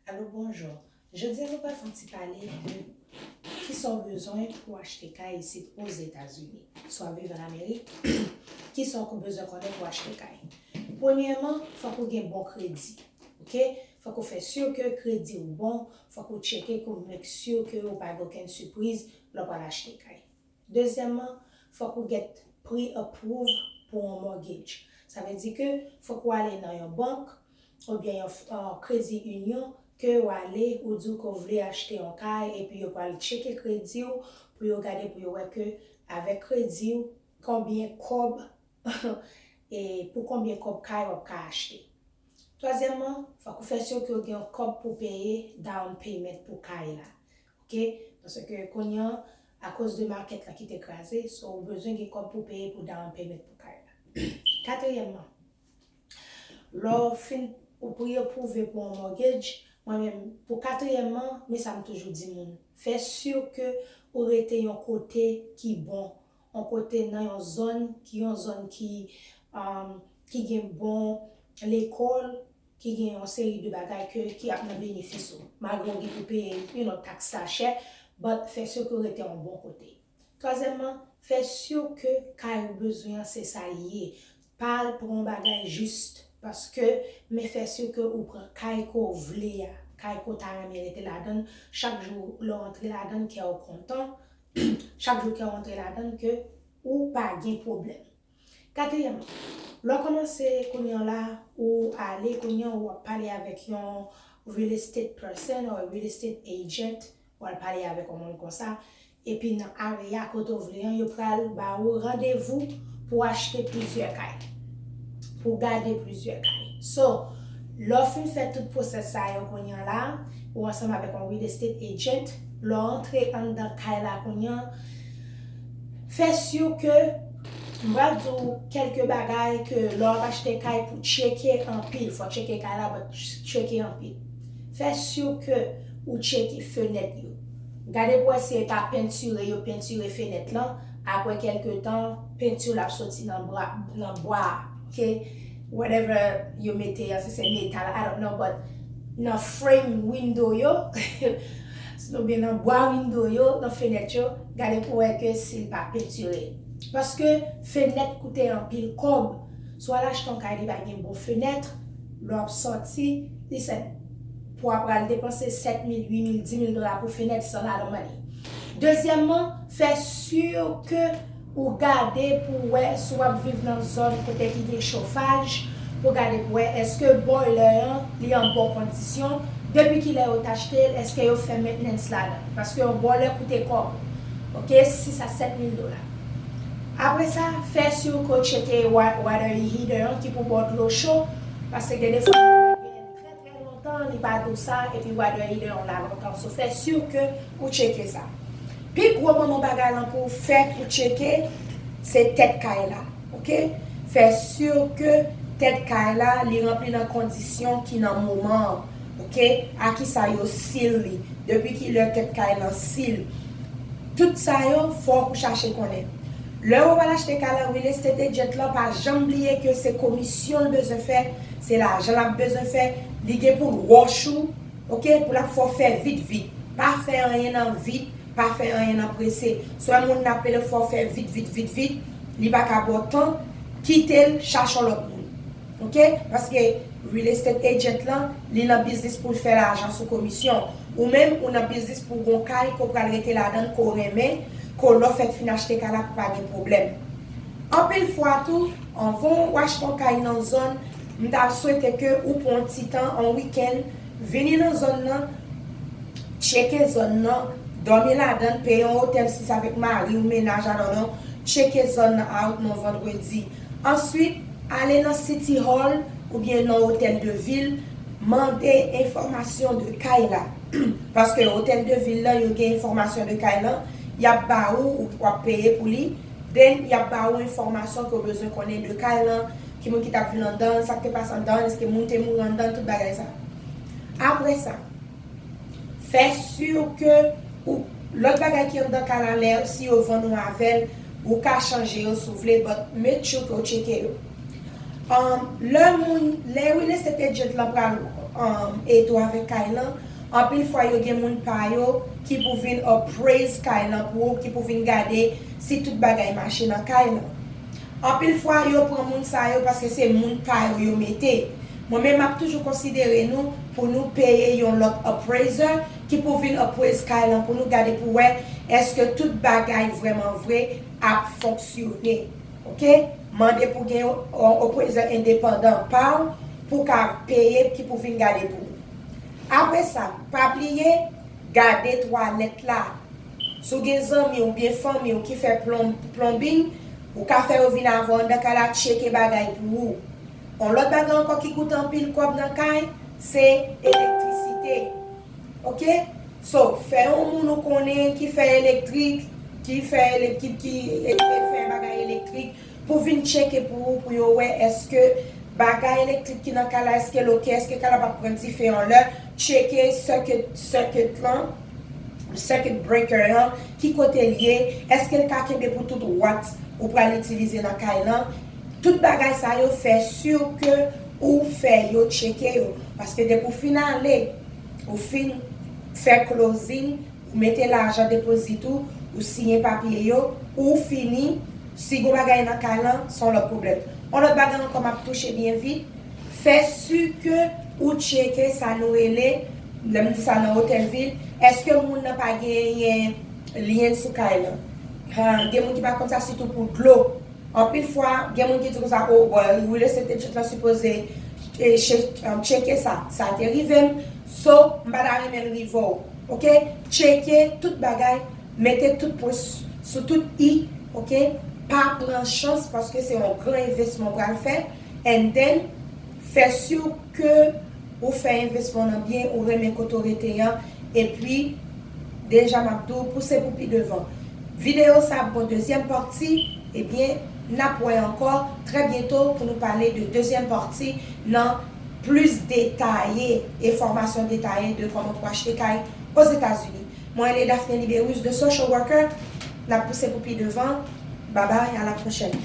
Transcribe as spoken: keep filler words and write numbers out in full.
Alo, bonjou. Jodi a nou pral fè yon ti pale de kisa w bezwen pou w achte kay isit Ozetazini. Si w ap viv an Amerik, kisa w bezwen konnen pou w achte kay? Premyèman, fòk ou gen bon kredi. Oke? Fòk ou fè si ke kredi w bon, fòk ou tcheke pou make sure ke ou pa gen okenn sipriz lè w pral achte kay. Dezyèmman, fòk ou get pre-approve pou yon mortgage. Sa vle di ke fòk ou ale nan yon bank oubyen yon uh, kredi inyon ke w ale, ou di w ke w vle achte yon kay, epi yo pral tcheke kredi w pou yo gade, pou yo wè ke avèk kredi w, konbyen kòb e pou konbyen kòb kay w ap ka achte. Twazyèmman, fòk ou fè si ke w gen yon kòb pou peye down payment pou kay la. Oke? Paske kounye a, akoz de market la ki te kraze, so ou bezwen gen kòb pou peye pou down payment pou kay la. Katriyèmman, lè w fin ou pre-approve pou yon mortgage, mwen menm, pou katriyèmman, men sa m toujou di moun, fè si ke ou rete yon kote ki bon, yon kote nan yon zòn ki yon zòn ki um, ki gen bon lekòl, ki gen yon seri de bagay ke ki ap nan benefis ou. Malgre w gen pou peye, you know, taks la chè, but fè si ke w rete yon bon kote. Twazyèmman, fè si ke kay ou bezwen an se sa l ye. Pa al pran yon bagay jis paske, men fè si ke ou pran kay ke w vle a, kay ke w ta renmen rete ladan l. Chak jou lè w antre ladan l, kè w kontan. Chak jou kè w antre ladan l, ke ou pa gen pwoblèm. Katriyèmman, lè w kòmanse kounye a la, ou ale kounye a, w ap pale avèk yon real estate person or real estate agent, w al pale avèk yon moun konsa, epi nan area kote w vle an, yo pral ba ou randevou pou w achte plizyè kay, pou w gade plizyè kay. So, lè w fin fè tout pwosès sa yo kounye a la, ou ansanm avèk yon real estate agent, lè w antre anndan kay la kounye a, fè si ke, m pral di w kèlke bagay ke lè w ap achte kay pou tcheke anpil, fò tcheke kay la, but tcheke anpil. Fè si ke ou tcheke fenèt yo. Gade pou wè si e pa pentire yo pentire fenèt lan, apre kèlke tan, penti la ap soti nan bwa, nan bwa a, oke? Whatever yo mete an, si se metal, I don't know, but nan frame window yo, oubyen nan bwa window yo, nan fenèt yo, gade pou wè ke si l pa pentire. Paske fenèt koute anpil kòb. Si w al achte yon kay, li pa gen bon fenèt, lè w ap sòti, listen, pou w ap pral depanse sèt mil, uit mil, dis mil dola pou fenèt, it's a lot of money. Dezyèmman, fè si ke ou gade pou wè si w ap viv nan zòn kote ki gen chofaj, pou gade pou wè èske boiler an li an bon kondisyon. Depi kilè yo t achte l, èske yo fè maintenance ladan l? Paske yon boiler koute kòb, oke, sis a sèt mil dola. Apre sa, fè si ke w tcheke wa- water heater an ki pou ba w dlo cho, paske gen de fwa trè trè lontan li pa di w sa, epi water heater an la lontan. So fè si ke ou tcheke sa. Pi gwo manman bagay lan pou w fè pou tcheke, se tèt kay la, oke? Fè si ke tèt kay la li ranpli nan kondisyon ki nan moman an, oke? A kisa yo seal li, depi kilè tèt kay lan seal. Tout sa yo fòk ou chache konnen. Lè w ap al achte kay lan, real estate agent lan pa janm bliye ke se komisyon l bezwen fè, se lajan l ap bezwen fè, li gen pou l rush ou, oke, pou l ap fè w fè vit vit. Pa fè anyen nan vit, pa fè anyen nan prese. Si w wè moun nan ap pede fè w fè vit vit vit vit, li pa ka ba w tan, kite l, chache yon lòt moun. Oke? Paske real estate agent lan, li nan biznis pou l fè lajan sou komisyon. Ou menm, ou nan biznis pou w gon kay ke w pral rete ladan l, ke w renmen, ke lè w fèk fin achte kay la pou pa gen pwoblèm. Anpil fwa tou, anvan w achte yon kay nan zòn, m ta swete ke ou pran yon ti tan, yon wikenn, vini nan zòn nan, tcheke zòn nan, dòmi ladan l, peye yon otèl si se avèk mari w, mennaj, I don't know, tcheke zòn nan out nan vandredi. Answit, ale nan City Hall oubyen nan otèl de vil, mande enfòmasyon de kay la. Paske otèl de vil lan, yo gen enfòmasyon de kay lan, y ap ba ou, ou w ap peye pou li, then y ap ba ou enfòmasyon ke w bezwen konnen de kay lan, ki moun ki t ap viv anndan l, sa k te pase anndan l, èske moun te mouri anndan l, tout bagay sa. Apre sa, fè si ke ou, lòt bagay ki anndan kay la, lè si yo vann ou avè l, ou ka chanje yo si w vle, but make sure ke w tcheke yo. Um, lè moun, lè real estate agent lan pral um, eto avèk kay lan. Anpil fwa yo gen moun pa yo ki pou vin appraise kay lan pou ou, ki pou vin gade si tout bagay mache nan kay lan. Anpil fwa yo pran moun sa yo paske se moun pa yo yo mete. Mwen menm m ap toujou konsidere nou pou nou peye yon lòt appraiser ki pou vin appraise kay lan pou nou gade pou wè èske tout bagay vrèman vre ap fonksyone. Oke? Mande pou gen yon appraiser endepandan pa w pou w ka peye ki pou vin gade pou ou. Apre sa, pa bliye gade twalèt la. Si w gen zanmi w oubyen fanmi w ki fè plonbing, ou ka fè yo vin avè w anndan kay la tcheke bagay pou ou. Yon lòt bagay ankò ki koute anpil kòb nan kay, se elektrisite. Oke? So, fè yon moun ou konnen ki fè elektrik, ki fè elektrik, ki e, e fè bagay elektrik, pou vin tcheke pou ou, pou yo wè èske bagay elektrik ki nan kay la, èske l oke, èske kay la p ap pran dife anlè, tcheke circuit, circuit lan, circuit breaker an, ki kote l ye, èske l ka kenbe pou tout watt ou pral itilize nan kay lan. Tout bagay sa yo fè si ke ou fè yo tcheke yo. Paske depi w fin ale, ou fin fè closing, ou mete lajan depozit ou, ou siyen papye yo, ou fini, si gon bagay nan kay lan, se yon lòt pwoblèm. Yon lòt bagay ankò m ap touche byen vit, fè si ke ou tcheke sa nou rele, lè m di sa nan otèl vil, èske moun nan pa genyen lyen sou kay lan? Ha, gen moun ki pa konn sa, sitou pou dlo. Anpil fwa, gen moun ki di konsa, o, bon, real estate agent lan sipoze e, che- um, tcheke sa. Sa te rive m. So, m pa ta renmen l rive w. Oke? Tcheke tout bagay, mete tout pwen s- sou tout i, oke? Pa pran chans paske se yon gran envesman w pral fè. And then, fè si ke ou fè envesman nan byen, ou renmen kote w rete an, epi deja m ap di w pouse pou pi devan. Videyo sa ap gon dezyèm pati, ebyen, n ap wè ankò trè byento pou nou pale de dezyèm pati nan plis detaye, enfòmasyon detaye de kòman pou achte kay Ozetazini. Mwen rele Daphne Liberus, The Social Worker. N ap pouse pou pi devan. Babay, a la pwochèn.